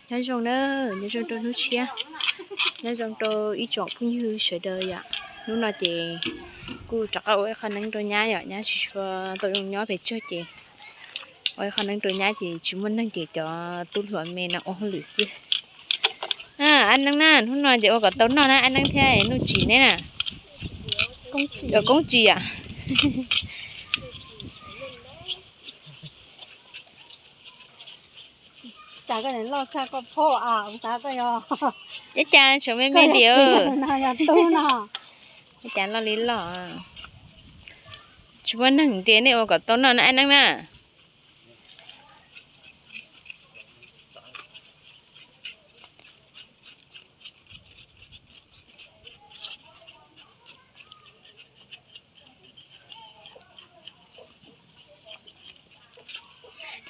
Nyob zoo na, nyob zoo rau hnub tshiab, nyob zoo rau ib tsoom phooj ywg sawv daws yom. Hnub no ces kuj rov qab ua ib qho neeb rau nyab yom, nyab tsis tshua tau zoo nyob pes tsawg ces ua ib qho neeb rau nyab ces tsis muaj neeg ces cov tub hluas me no ua hauj lwm xwb. Ab Neeb na, hnub no ces ua kom tau noj na, Ab Neeb thiab Nuj Tsim neb na. Cov koob tsis yom. Cas tseem me me diam. Cas loj li loj. Tsis muaj neeg tias nej ua kom tau noj na Ab Neeb na.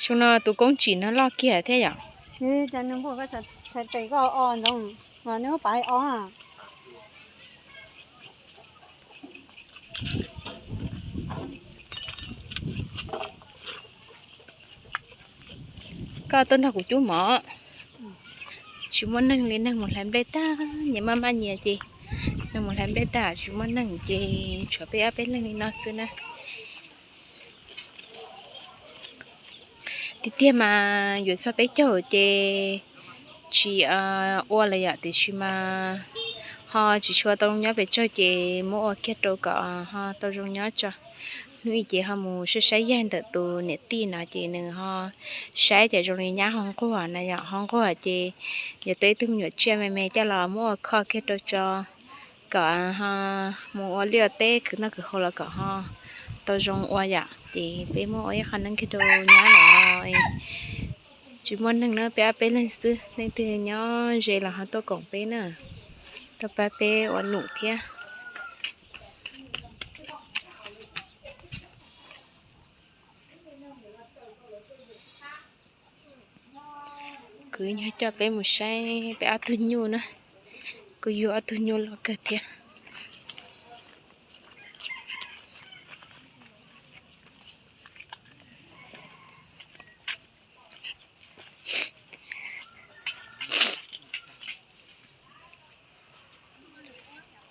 Xyoo no tus koob tsim no loj kiag thiab yom. Koj tuaj nrog kuv cub mov. Tsis muaj neeg li, neeg mus hlais nplej tag, nyias maj maj nyias ces neeg mus hlais nplej tag tsis muaj neeg ces tshuav peb ob peb leeg li no xwb na. Tiag tiag mas yuav txog peb caug ces tsis ua lawm yom, tiam sis mas ho tsis tshua tau zoo nyob pes tsawg ces muab ua kiag rau kom ho tau zoo nyob tso. Hnub ib ces ho mus saib saib yaig ntawm tus niam tij no ces nws ho saib ces zoo li nyab ho nquag na yom, ho nquag ces yuav tau ib tug me nyuam tsiaj me me coj los muab ua kho kiag rau tso kom ho mus ua liaj ua teb khwv noj khwv haus los kom ho tau zoo ua yom. Ces peb muab ua ib qho neeb kiag rau nyab los tsis muaj neeg na, peb ob peb leeg xwb, leej twg nyob ze los ho tuaj koom peb na, tuaj pab peb ua num thiab. Kuv yog coj peb mus saib peb ob tug nyuj na, kuj yug ob tug nyuj loj kawg thiab.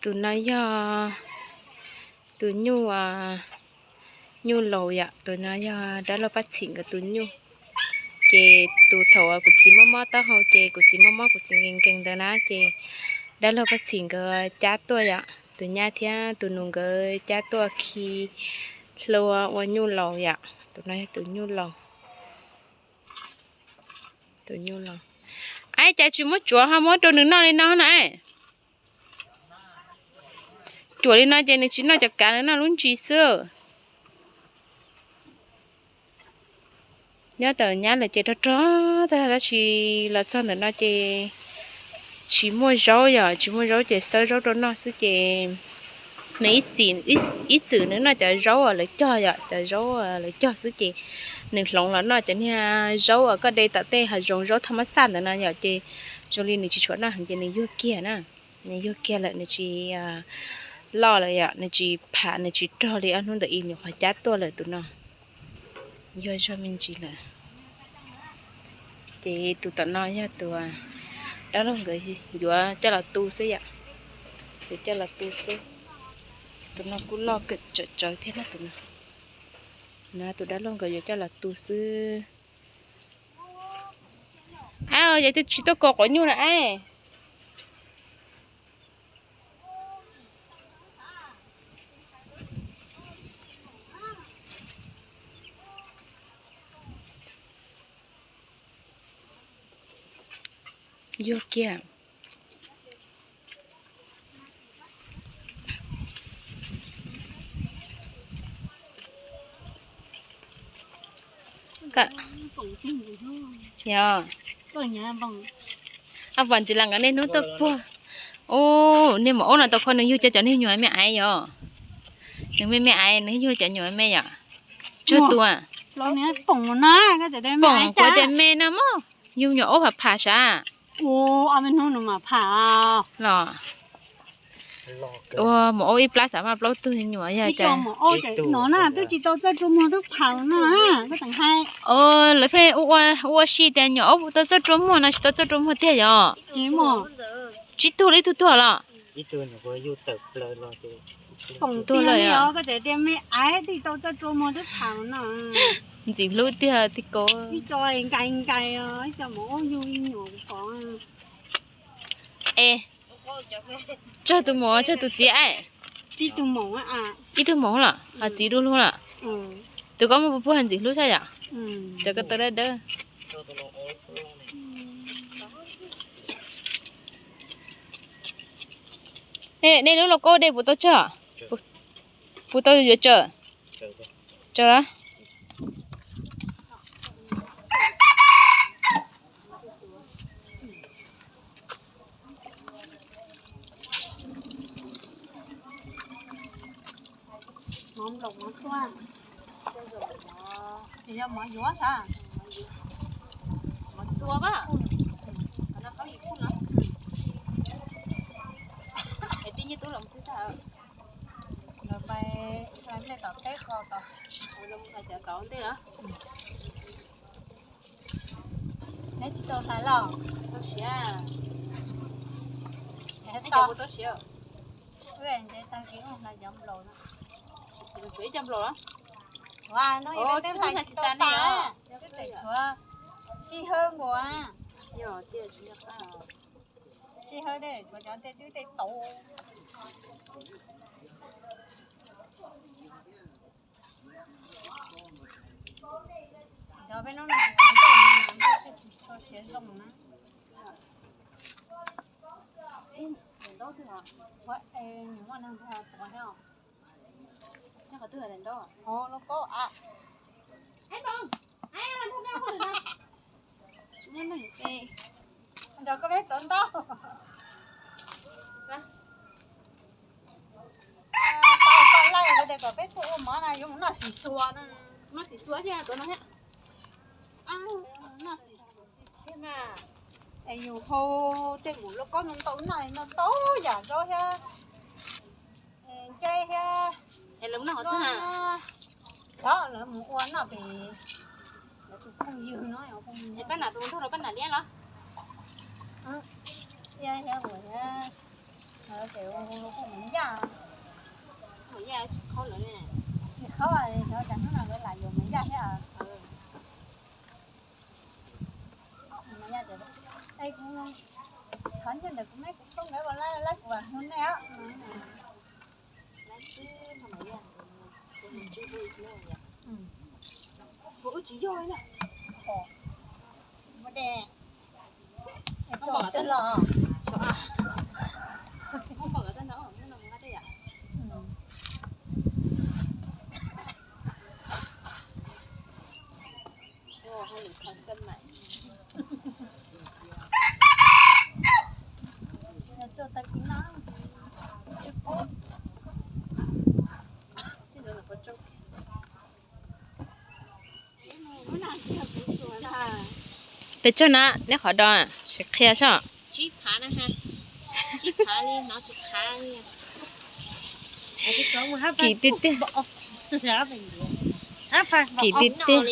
Tus no yog tus nyuj, nyuj laus yom, tus no yog dab laug Paj Txhim nkawd tus nyuj. Ces tus thaum kuv txiv mob mob taub hau ces kuv txiv mob mob kuv txiv nkees nkees ntawd na ces dab laug Paj Txhim nkawd cab tuaj yom, tus nyab thiab tus nus nkawd cab tuaj khi hlua ua nyuj laus yom. Tus no yog tus nyuj laus. Tus nyuj laus. Ab, cas tsis muab tsuav ho muab rau nws noj li no na. Tsuav li no ces nws tsis noj cov kav, nws noj lub ntsis xwb. Nyob ntawm nyab lawm ces rog rog tag, tab sis los txog ntawm no ces tsis muaj zaub yom, tsis muaj zaub ces xawb zaub rau noj xwb ces nws ib txwm nws noj cov zaub uas lawv cog yom, cov zaub uas lawv cog xwb ces nws hloov los noj cov niag zaub uas koj de tom tej hav zoov, zaub thaj mab xaj ntawd no yom, ces zoo li nws tsis tshua noj heev ces nws yuag kiag na. Nws yuag kiag lawm, nws tsis loj lawm yom, nws tsis pham, nws tsis rog li ob hnub ntawd ib nyuag qhov cab tuaj lawm tus no. Yuag zog me ntsis lawm. Ces tus tom no yog tus dab laug nkawd yuav coj los tu xwb yom. Yuav coj los tu xwb. Tus no kuj loj kawg tsawv tsawv thiab na tus no. Na tus dab laug nkawd yuav coj los tu xwb. Ab, yog twb tsis tuaj kos quav nyuj na ab. Yuag kiag. Yog. Ab, pom ntsis las nkawd niaj hnub tuaj puag. Ub, niag maum aub no tau qhov nws yug cov, cov niag nyuam me aiv yom. Nws me me aiv, nws yug cov nyuam me yom. Tsawg tus. Poom kuv ces me no mog, yug nyuam aub pham pham sav. Los. Ua mus aub ib plab xav maj plaub tug nyuam yog cas? No na twb tsis tau txawj rua muag twb phaum no na, koj tseem hais. Lawv pheej ua ua si tias nyuam aub puas tau txawj rua muag no, tsis tau txawj rua muag tiag yom? Tsib tug los ib tug tuag los? Tuag lawm yom. Koj tseem tias me aiv twb tau txawj rua muag twb phaum no. Ntxim hlub tiag tij ko. Ib co nkais nkais, ib co mus aub yug nyuam pom. Es tsawg tus muam tsawg tus txiv es? Ib tug moov los ho txiv du lug los? Tus koj muaj puag puag ntxim hlub xwb yom? Cov koj tau dawb dawb. Nej lub lauj kaub dej puas tau tsawg? Puas tau yuav tsawg? Tsawg lawm. Mov nploos mov txua, ces yog mov yuav sav, mov txua a, qhov no qhov yim kuj no, es tib nyuag tub los twb tag, lawv pais ib thaj nej tom teb kho tau, lawv mus hais cov tod ntej lawm. Neb tsis tau hlais los? Tau siav. Neb cov puas tau siav? Wb nce tag kis hlais cov nplaum no. Tsuav ib co nplaum los? Ua no yog peb hlais tsis tau tas, peb tshuav tsij hawb nkaus. Tsij hawb tej tshuav cov tej twb tej tauv. Cov peb lub no tsis tau ntau, ntau thiaj tsis txog siav zoo na. Daim ntaub twg os? Ua es nws muaj neeg tuav thiab os. Nyob qhov twg daim ntaub? Hauv lub kaub av. Nrog koj peb tuav ntaub. Tau tau laij hais tias kom peb tuaj ua mov na, yuav mus noj xim xua na. Noj xim xua thiab tuav no thiab. Noj xim xua thiab mas. Es yus hau tej mus lub kaub no ntau noj no ntau yam zaub thiab. Ncaib thiab. Es lawv noj qhov twg na? Xyov lawv mus ua noj pem lawv tus phooj ywg no. Es pab nam tus nrog rau pab nam liab los? Thiab thiab ua thiab, lawv ces ua hu lus poj Mus Yaj. Mus Yaj tsis qhaub lawv ne. Tsis qhaub, xyov cas hnub no lawv lam yuav Mus Yaj thiab. Mus Yaj tias, es kuv thov nyiaj ntawm kuv me kuv phooj ywg ua laib laib kuv vam hu nej os. Ua wb tsis yog na. Peb tsawg na, neb qhov do, sim qhia saib. Kim tiag tiag. Kim tiag tiag.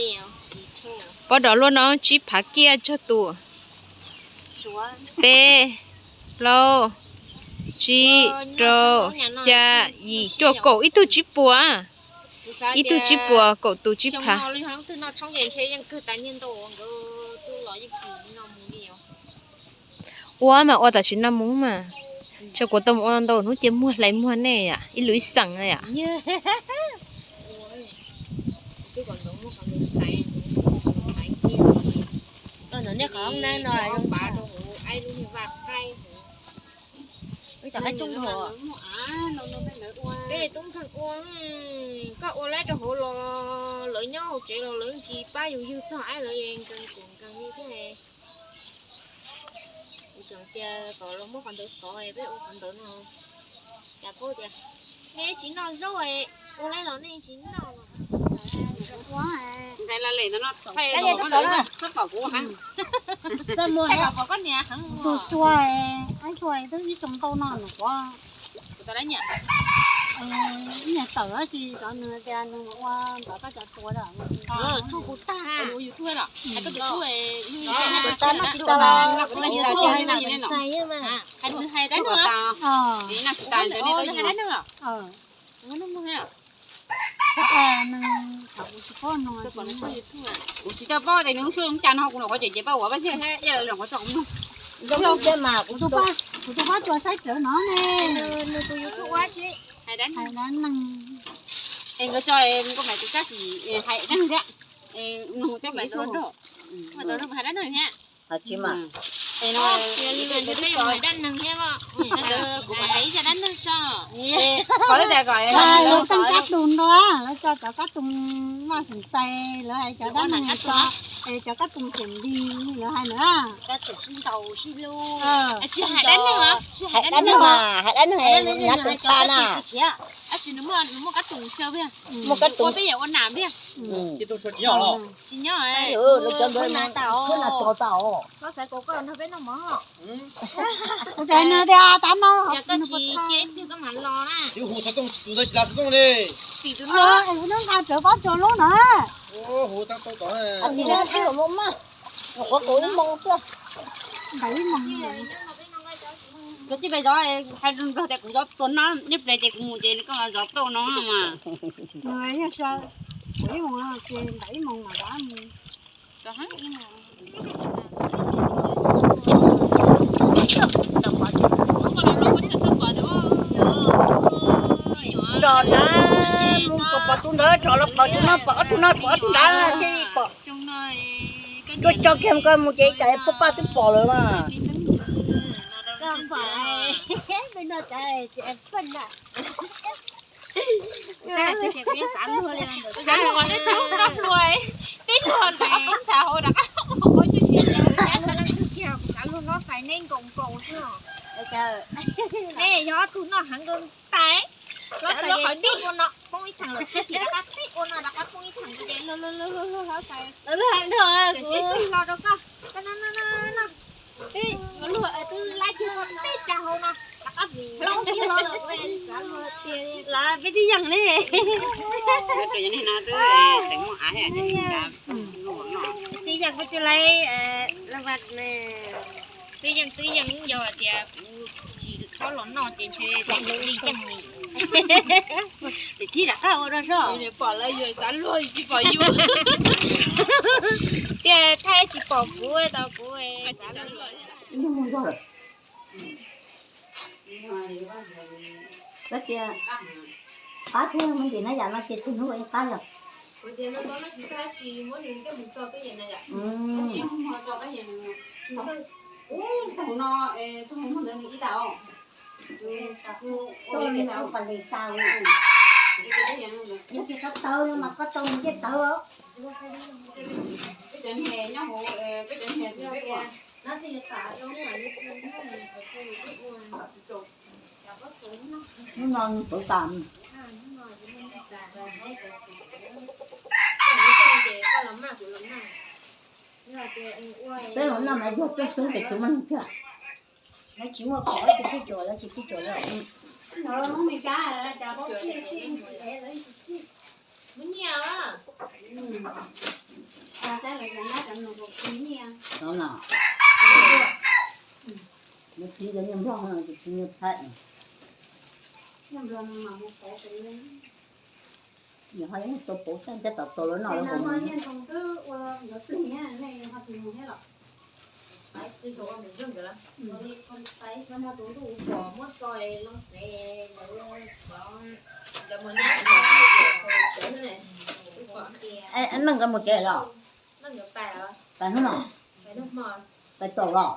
Pob dos luaj no tsib phav kiaj tsawg tus. Peb, plaub, tsib, rau, xya, yim, cuaj, kaum, ib tug tsib puas. Ib tug tsib puas, kaum tus tsib phav. Ua mas ua tam sim no mus mas, tsam kuv tau mus ua ntau hnub ces muag hlais muag nej yom, ib lus ib xeem yom. Peb tub nkeeg ua, koj ua laib rau hauv los lawv nyob hauv tsev los lawv tsis pab yus yug txog aib, lawv nkees tus nkees li thiab. Tseem tias kom los muab qhov ntawd xov, peb ua qhov ntawd no. Cas paub tias nej tsis noj zaub, ua laib los nej tsis noj. Ntxhais Las Lem ntawd no thaij los, txhob kom kuv heev. Txhob muag, kom koj niam heev. Tus sua, ab sua twb ib tsoom ntau no nws quav. Tau dab nyiam? Ib niag tawm tab sis cov nws tias nws mus ua ntawd koj cov tua da. Tsoog kuv tag ua YouTube los hais koj tus tub, tsis tau, hais nws hais dab neeg los, nws hais dab neeg los. Kuv tsis tau paub tias nws lub suab zoo cas no, kuv los qhov ces ces paub ua pab thiaj ib los qhov tso kuv mloog. Kuv tus pab tsuas saib rawv no ne. Nws tus YouTube ua si hais dab neeg. Es nkawd tso nkauj Maiv tus kab tsis hais dab neeg thiab. Nws tus kab tsis hais dab neeg thiab. Hais tsis mas. Kuv hais ib zaj dab neeg tso. Lawv tau kab tus nrog, lawv tso cov kab tus moj xeem xais, lawv hais cov dab neeg tso, es cov kab tus xeem nti, lawv hais na. Tsis hais dab neeg los? Hais dab neeg mas, hais dab neeg nyav tus pa na. Tab sis nws muaj kab tus xyaw peb, muaj kab tus peb yam ua nam peb. Tsis nyob, kuv tsis cia ib pliag koj mam los na. Tim tus no es kuv nqa rawv pob tsuas lub na. Qhov kuv ib moos tuaj, ib moos. Cov tij pes zov hais nrog tias kuv zov tua no, neb ple ces kuv mus ces koj los zov tau no mas. Nws yog kuv ib moos ces nqa ib moos mas dab mus. Tso na, mus kom pom tus ntawd, tso los pom tus no, pom ob tug no, pom ob tug nrad thiaj li pom. Tuaj tso kiag mus ko mus ces cas pab paj twb pom lawm mas. Xav luag li, xav luag, tib luag ntawd ntag hauv rov qab ua qhov cub si. Xav luag no fais neb nkaus nkaus xwb. Neb yog ob tug noj heev nkaus tais. Los xav qhov tib ua no poob ib thaum lawm, tib rov qab tib ua no rov qab poob ib thaum ces luag luag luag luag luag los xav. Luag luag heev dhau, kuv hlo rau koj. Twb luag twb laib kiag koj tib rau hauv no rov qab hloov kiag hlo lawm. Los peb twb yeej ne. Twb yeej peb twb laiv laj vaj ne. Twb yeej twb yeej yog hais tias kuv tsis txhob los noj ces ntshe li yeej li. Tim thib rov qab ua rau soj. Pom lawv yus xav luag yus tsis pom yus. Tias thaij tsis pom kuv tau kuv xav luag. Koj tias qab thiab muaj ntim na yam no ces tus hnub ua ib qab yog. Tus no, tus ntawd nws ib tag os. Yog tias koj tawg no mas koj tau nws thiaj tawg os. Peb cov niag nyob hauv, peb cov niag no. Hnub no nws pawv tas. Peb los noj mas yog peb xwb ces tus muaj neeg thiab. Lawv tsis muaj khoom, lawv tsis tij cuam, lawv tsis tij cuam lawm. Nws txiv cov niag Nplog no, tus txiv niag Thaib. Nws ho yeej tau pauv tag nrho tom tau lawv noj lawv haus. Meej nkawd mus tsev los? Pais hnub no? Pais tom los?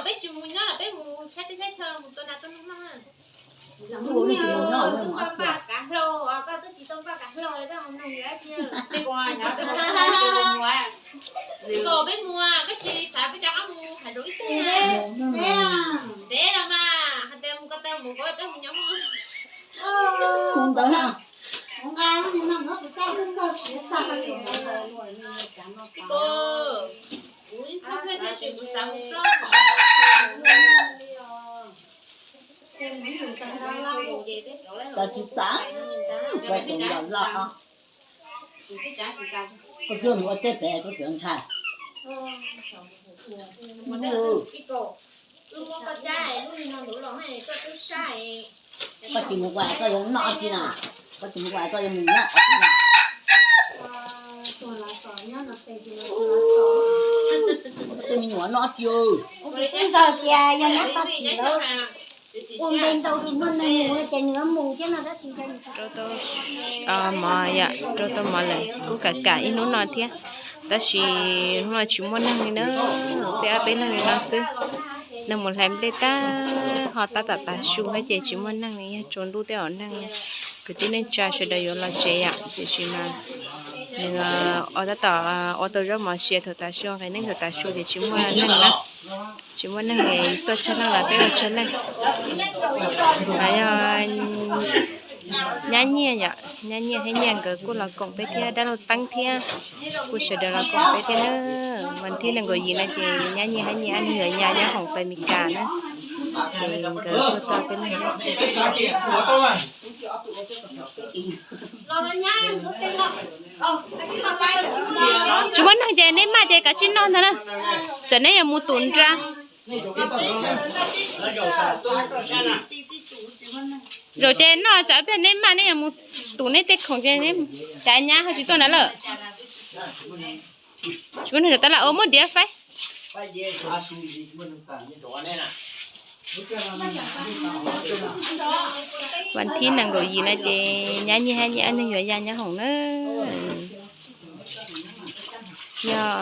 Peb tsis mus nyob los peb mus saib teb saib chaw mus tua nas tua noog noj. Twb npaj npaj kav hlau, koj twb tsis tau npaj kav hlau, koj mus noog dab tsi? Kom peb mus, koj tsis xav peb rov qab mus hais rau ib teg. Ntev los mas, hais tias mus ko taw mus ko peb mus nyob. Ntawd na. Tsis txav, koj tseem los loj. Koj tuaj mus ua teb pem koj tseem ntshai. Koj tsis mus ua koj yuav noj tsi na. Koj tsis mus ua koj yuav mus noj tsi na. Tej me nyuam noj tsi. Twb nrog tias yog nyob tau tim lawv ua npe ntau tus muaj neeg mus ces nws mus thiab no tab sis rau tau mov yom, rau tau mov lawm kuj kam kam ib hnub no thiab. Tab sis hnub no tsis muaj neeg li na, peb ob peb leeg li no xwb. Neeg mus hlais nplej tag ho tab tom tav su thiab ces tsis muaj neeg li, yog tsaus ntuj tej zaum neeg. Kwv tij neej tsa sawv daws yuav los tsev yom, tiam sis mas nws ua tab tom ua tau zaub mov sia thaum tav su, nqhis neej thaum tav su ces tsis muaj neeg na. Tsis muaj neeg es tuaj tsawg leej los peb ua tsawg leej. Yog nyab Nyiaj yom, nyab Nyiaj thiab Nyiaj nkawd kuj los koom peb thiab, dab laug Teeb thiab, kuj sawv daws los koom peb thiab na. Vas thib nees nkaum yim no ces nyab Nyiaj thiab Nyiaj ob leeg yuav ya nyob hoom pem Mes Kas na. Ces nkawd tuaj txog peb leeg. Tsis muaj neeg ces neb maj ces kav tsij noj ntag na. Tsam neb yuav mus tum nra. Zaum ces noj tsam ib pliag neb maj neb yuav mus tum neb tej khoom ces, cas nyab ho tsis tuaj na lawm. Tsis muaj neeg tab laj, muab diav faib. Vas thib nees nkaum yim no ces nyab Nyiaj thiab Nyiaj ob leeg yuav ya nyob hoom na. Yog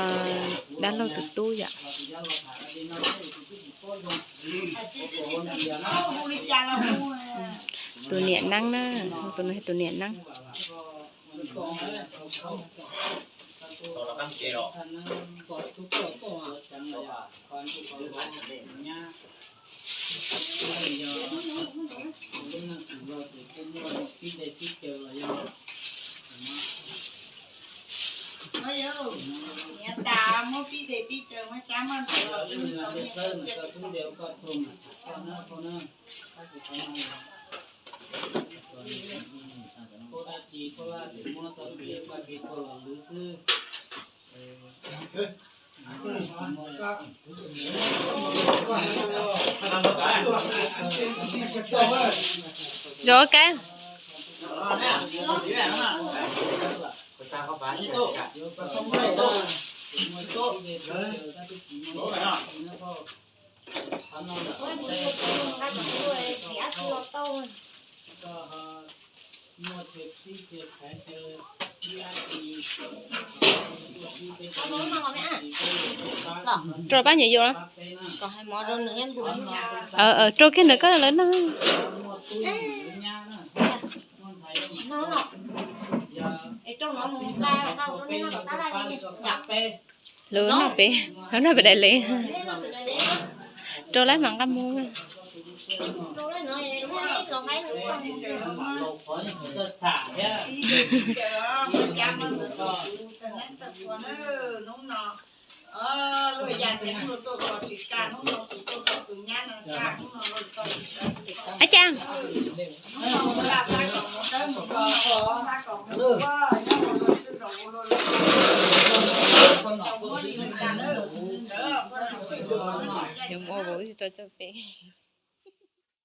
dab laug tus tub yom. Tus niam Neeb na, tus no yog tus niam Neeb. Zoo kawg. Rau pab nyuam yaus. Rau kiag ntawm koj lawv noj. Lawv noj pem, lawv noj pem daim lev. Rau lawv mam nqa mus. Ab cas. Yuav mus ua vauv ib tug txawj pem.